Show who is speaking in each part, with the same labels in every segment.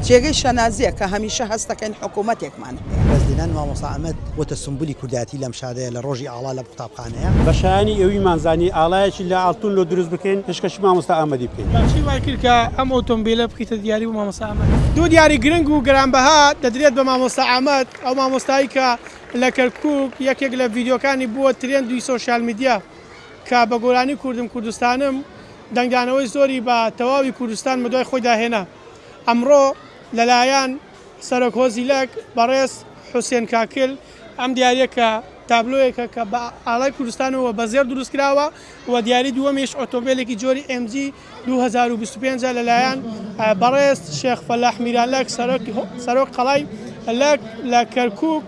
Speaker 1: جێگەی شانازیە کە هەمیشە هەست دەکەین حکوومەتێکمان هەیە.
Speaker 2: ڕێزلێنان مامۆستا ئەمەد بۆتە سومبولی کوردایەتی لەم شارەیە لە ڕۆژی ئاڵا لەم قوتابخانەیە.
Speaker 3: بە شایانی ئەویمان زانی ئاڵایەکی لە ئاڵتون لۆ دروست بکەین پێشکەشی مامۆستا ئامەدی بکەین.
Speaker 4: چی وای کرد کە ئەم ئۆتۆمبیلە بکەیتە دیاری بۆ مامۆستا ئامەد؟ دوو دیاری گرنگ و گرانبەها دەدرێت بە مامۆستا ئامەد، ئەو مامۆستای کە لە کەرکوک یەکێک لە ڤیدیۆکانی بووە ترێندی سۆشیال میدیا کە بە گۆرانی کوردم کوردستانم دەنگدانەوەی زۆری بە تەواوی کوردستان بەدوای خۆیدا هێنا ئەمڕۆ لەلایەن سەرۆک هۆزی لەک بەڕێز حوسێن کاکل ئەم دیاریە کە تابلۆیەکە کە بە ئاڵای کوردستانەوە بە زێڕ دروست کراوە و دیاری دووەمیش ئۆتۆمبێلێکی جۆری MG 2025 لەلایەن بەڕێز شێخ فەلاح میران لەک سەرۆک قەڵای لەک لە کەرکوک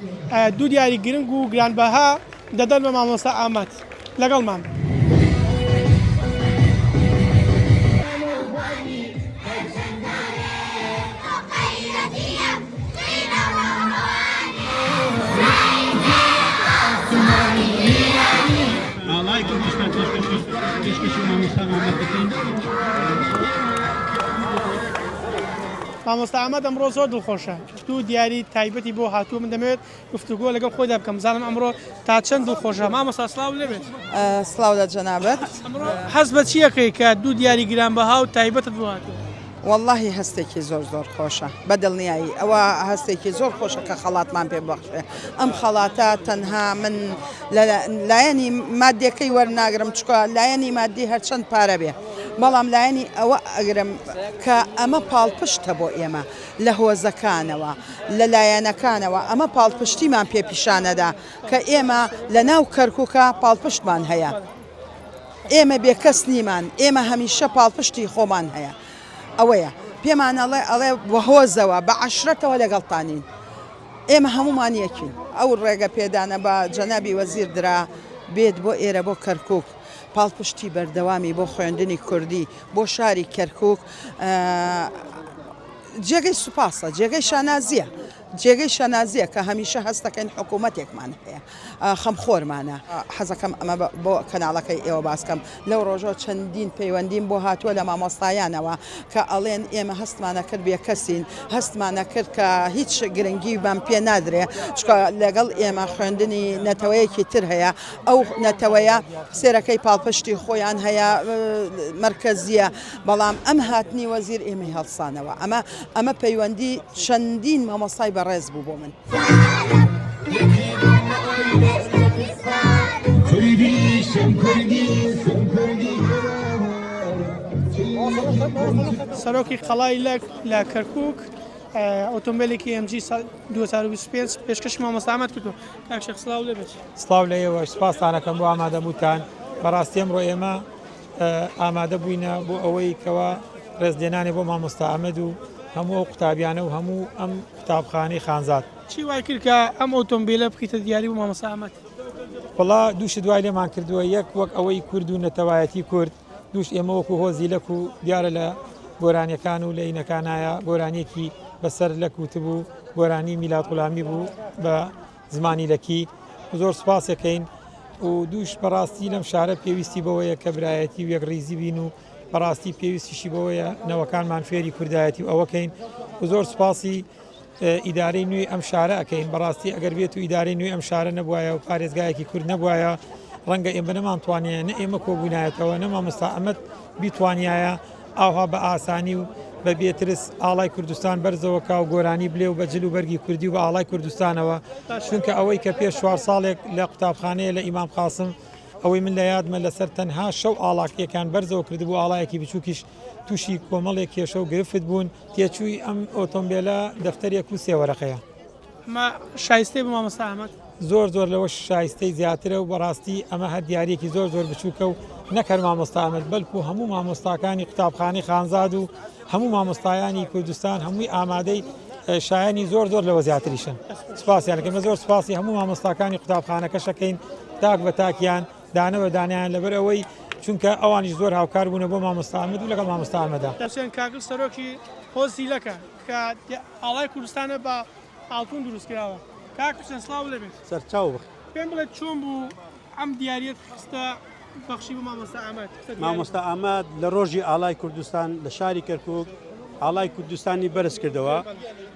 Speaker 4: دوو دیاری گرنگ و گرانبەها دەدەن بە مامۆستا ئامەد. لەگەڵمان بن.
Speaker 3: ئاڵای کوردستان پێشکەشی مامۆستا ئامەد دەکەین.
Speaker 4: مامۆستا ئامەد ئەمڕۆ زۆر دڵخۆشە دوو دیاری تایبەتی بۆ هاتووە من دەمەوێت گفتوگۆ لەگەڵ خۆیدا بکەم بزانم ئەمڕۆ تا چەند دڵخۆشە مامۆستا سڵاو لێبێت.
Speaker 1: سڵاو لە جەنابت.
Speaker 4: ئەمڕۆ هەست بە چی ئەکەی کە دوو دیاری گرانبەها و تایبەتت بۆ هاتووە؟
Speaker 1: وەڵاهی هەستێکی زۆر زۆر خۆشە بە دڵنیایی ئەوە هەستێکی زۆر خۆشە کە خەڵاتمان پێ ببەخشێ ئەم خەڵاتە تەنها من لە لایەنی مادیەکەی وەرناگرم چونکە لایەنی مادی هەرچەند پارە بێ بەڵام لایەنی ئەوە ئەگرم کە ئەمە پاڵپشتە بۆ ئێمە لە هۆزەکانەوە لە لایەنەکانەوە ئەمە پاڵپشتیمان پێ پیشانەدا کە ئێمە لە ناو کەرکوکا پاڵپشتمان هەیە ئێمە بێکەس نیمان ئێمە هەمیشە پاڵپشتی خۆمان هەیە ئەوەیە پێمان ئەڵێ ئەڵێ بە هۆزەوە بە عەشرەتەوە لەگەڵتانین ئێمە هەمومان یەکین ئەو ڕێگە پێدانە بە جەنابی وەزیر درا بێت بۆ ئێرە بۆ کەرکک پاڵپشتی بەردەوامی بۆ خوێندنی کوردی بۆ شاری کەرکک جێگەی سوپاسە، جێگەی شانازییە، جێگەی شانازییە کە هەمیشە هەست دەکەین حکوومەتێکمان هەیە خەمخۆرمانە. حەزەکەم ئەمە بۆ کەناڵەکەی ئێوە باس کەم، لەو ڕۆژەوە چەندین پەیوەندیم بۆ هاتووە لە مامۆستایانەوە کە ئەڵێن ئێمە هەستمانە کرد بێکەسین، هەستمانە کرد کە هیچ گرنگیمان پێ نادرێ، چونکە لەگەڵ ئێمە خوێندنی نەتەوەیەکی تر هەیە، ئەو نەتەوەیە سێرەکەی پاڵپشتی خۆیان هەیە، مەرکەزییە. بەڵام ئەم هاتنی وەزیر ئێمەی هەڵسانەوە ئەمە ئەمە پەیوەندی چەندین مامۆستای بەڕێز بوو بۆ من.
Speaker 4: سەرۆکی قەڵای لەک لە کەرکک ئۆتۆمبیلێکی MG 2025 پێشکەشی مامۆستا ئەحمەد کردو کاک شێخ سڵاو لێبێت.
Speaker 5: سڵاو لە ئێوەش سپاستانەکەم بۆ ئامادەبووتان بەڕاستی ئەمڕۆ ئێمە ئامادە بووینە بۆ ئەوەی کەوا ڕێزلێنانێ بۆ مامۆستا ئەمەد و هەموو ئەو قوتابیانە و هەموو ئەم قوتابخانەی خانزاد.
Speaker 4: چی وای کرد کە ئەم ئۆتۆمبیلە بکەیتە دیاری بۆ مامۆستا ئەمەد؟
Speaker 5: وەڵا دوو شت وای لێمان کردووە، یەک وەک ئەوەی کورد و نەتەوایەتی کورد، دووش ئێمە وەکو هۆزی لەک و دیارە لە گۆرانیەکان و لە ئینەکانایە گۆرانیەکی بەسەر لەک وتبوو، گۆرانی میلاد غولامی بوو بە زمانی لەکی زۆر سوپاسەکەین و دووش بەڕاستی لەم شارە پێویستی بەوەیە کە برایەتی و یەکڕیزی بین و بەڕاستی پێویستیشی بەوەیە نەوەکانمان فێری کوردایەتی و ئەوەکەین و زۆر سوپاسی ئیدارەی نوێی ئەم شارە ئەەکەین بەڕاستی ئەگەر بێت و ئیدارەی نوێی ئەم شارە نەبوایە و پارێزگایەکی کورد نەبوایە ڕەنگە ئێمە نەمانتوانیایە نە ئێمە کۆبوونایەتەوە نە مامۆستا ئەمەد بیتوانیایە ئاوها بە ئاسانی و بە بێ ترس ئاڵای کوردستان بەرزەوە کا و گۆرانی بلێ و بە جل و بەرگی کوردی و بە ئاڵای کوردستانەوە چونکە ئەوەی کە پێش چوار ساڵێک لە قوتابخانەیە لە ئیمام قاسم ئەوەی من لە یادمە لەسەر تەنها شەو ئاڵاکیەکان بەرزەوە کردبوو ئاڵایەکی بچووکیش تووشی کۆمەڵێک کێشە و گرفت بوون تێچووی ئەم ئۆتۆمبێلە دەفتەرێک و سێ وەرەقەیە.
Speaker 4: ئەمە شایستەی بۆ مامۆستا ئەحمەد؟
Speaker 5: زۆر زۆر لەوەش شایستەی زیاترە و بەڕاستی ئەمە هەر دیاریەکی زۆر زۆر بچووکە و نەک هەر مامۆستا ئەحمەد بەلکو هەموو مامۆستاکانی قوتابخانەی خانزاد و هەموو مامۆستایانی کوردستان هەمووی ئامادەی شایانی زۆر زۆر لەوە زیاتریشن سپاسیان ئەکەین زۆر سپاسی هەموو مامۆستاکانی قوتابخانەکەشەکەین تاک بە تاکیان دانە بە دانیان لەبەر ئەوەی چونکە ئەوانیش زۆر هاوکار بوونە بۆ مامۆستا ئەحمەد و لەگەڵ مامۆستا ئەحمەدا.
Speaker 4: حوسێن کاکل سەرۆکی هۆزی لەکە کە ئاڵای کوردستانە بە ئاڵتون دروست کراوە. کاک حوسێن سڵاو لێ بێت.
Speaker 3: سەرچاو بخ.
Speaker 4: پێم بڵێ چۆن بوو ئەم دیاریەت خستە بەخشی بۆ مامۆستا ئامەد؟
Speaker 3: مامۆستا ئامەد لە ڕۆژی ئاڵای کوردستان لە شاری کەرکوک. ئاڵای کوردستانی بەرز کردەوە،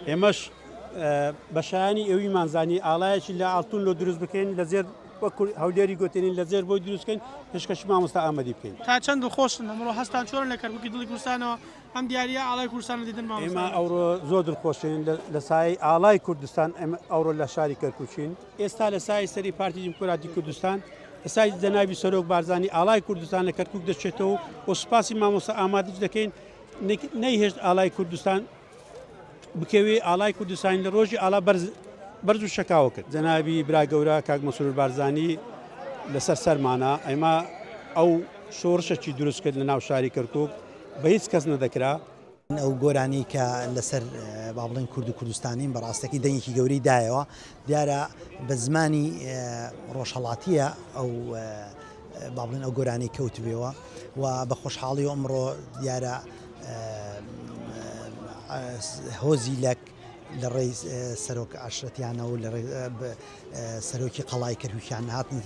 Speaker 3: ئێمەش بە شایانی ئەویمان زانی ئاڵایەکی لە ئاڵتون لۆ دروست بکەین لە زێر وەک هەولێری گوتێنین لە زێر بۆی دروست بکەین پێشکەشی مامۆستا ئامەدی بکەین.
Speaker 4: تا چەند دڵخۆشن ئەمڕۆ هەستان چۆنە لە کەرکوکی دڵی کوردستانەوە ئەم دیارییە ئاڵای کوردستانە دیتن مامۆستا؟
Speaker 3: ئێمە ئەوڕۆ زۆر دڵخۆشین لە سایەی ئاڵای کوردستان ئێمە ئەوڕۆ لە شاری کەرکوکین. ئێستا لە سایەی سەری پارتی دیموکراتی کوردستان لە سایەی جەنابی سەرۆک بارزانی ئاڵای کوردستان لە کەرکوک دەچێتەوە و سوپاسی مامۆستا ئامادیش دەکەین نەیهێشت ئاڵای کوردستان بکەوێ ئاڵای کوردستانی لە ڕۆژی ئاڵا بەرز بەرز و شەکاوە کرد. جەنابی برا گەورە کاک مەسرور بارزانی لەسەر سەرمانە ئێمە ئەو شۆڕشەکی دروست کرد لە ناو شاری کەرکوک بە هیچ کەس نەدەکرا.
Speaker 2: ئەو گۆرانی کە لەسەر با بڵێن کورد و کوردستانین بە ڕاستەکەی دەنگێکی گەورەی دایەوە دیارە بە زمانی ڕۆژهەڵاتیە ئەو با بڵێن ئەو گۆرانی کەوتبێەوە و بە خۆشحاڵی و ئەمڕۆ دیارە هۆزی لەک لە ڕێی سەرۆک عشرەتیانەوە لە سەرۆکی قەڵای کەرکوکیان هاتن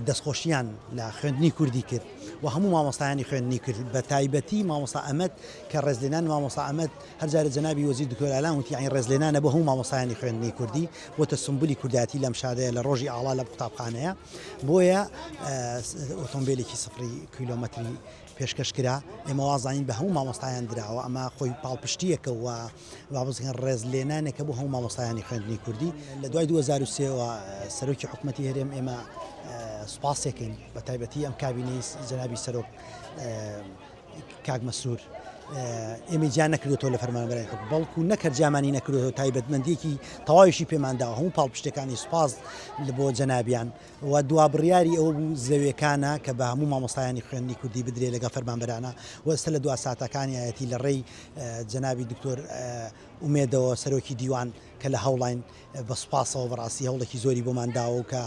Speaker 2: دەستخۆشیان لە خوێندنی کوردی کرد و هەموو مامۆستایانی خوێندنی کرد بە تایبەتی مامۆستا ئەمەد کە ڕێزلێنان مامۆستا ئەمەد هەرجارە جەنابی وەزیر دکتۆر ئالان وتی یانی ڕێزلێنانە بۆ هەموو مامۆستایانی خوێندنی کوردی بۆتە سمبولی کوردایەتی لەم شارەیە لە ڕۆژی ئاڵا لەم قوتابخانەیە بۆیە ئۆتۆمبیلێکی سفری کیلۆمەتری پێشکەش کرا، ئێمە وازانین بە هەموو مامۆستایان دراوە، ئەمە خۆی پاڵپشتییەکە و با بڵێین ڕێزلێنانێکە بۆ هەموو مامۆستایانی خوێندنی کوردی. لە دوای 2003 وە سەرۆکی حکومەتی هەرێم ئێمە سوپاسێکین بە تایبەتی ئەم کابینەی جەنابی سەرۆک کاک مەسرور ئێمەی جیا نەکردوێتەوە لە فەرمانبەرانی حکومەت بەڵکو نەک هەر جیامانی نەکردوێتەوە تایبەتمەندیەکی تەواویشی پێمانداوە هەموو پاڵپشتەکانی سوپاس بۆ جەنابیان و دوا بڕیاری ئەوە بوو زەویەکانە کە بە هەموو مامۆستایانی خوێندنی کوردی بدرێ لەگەڵ فەرمانبەرانە و ئێستا لە دوا ساتەکانیایەتی لە ڕێی جەنابی دکتۆر ئومێدەوە سەرۆکی دیوان کە لە هەوڵین بە سوپاسەوە بەڕاستی هەوڵێکی زۆری بۆمان داوە و کە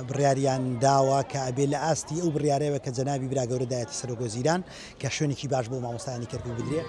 Speaker 2: بڕیاریان داوە کە ئەبێ لە ئاستی ئەو بڕیارەوە کە جەنابی برا گەورە دایەتی سەرۆک وەزیران کە شوێنێکی باش بۆ مامۆستایانی کەرکوک بدرێ.